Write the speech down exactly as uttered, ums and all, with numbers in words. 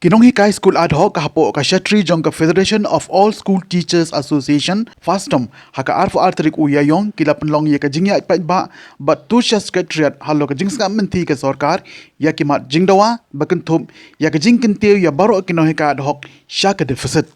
Ki nonghikai skul ad hoc ka hapoh ka shatri jong ka Federation of All School Teachers Association, FASTOM, ha ka arphew ar tarik u Ïaïong ki la pynlong ïa ka jingïaid paidbah bad tu sha Secretariat halor ka jingsngap mynthi ka sorkar ïa ki mat jingdawa ba kynthup ïa ka jingkyntiew ïa baroh ki nonghikai ad hoc sha ka deficit.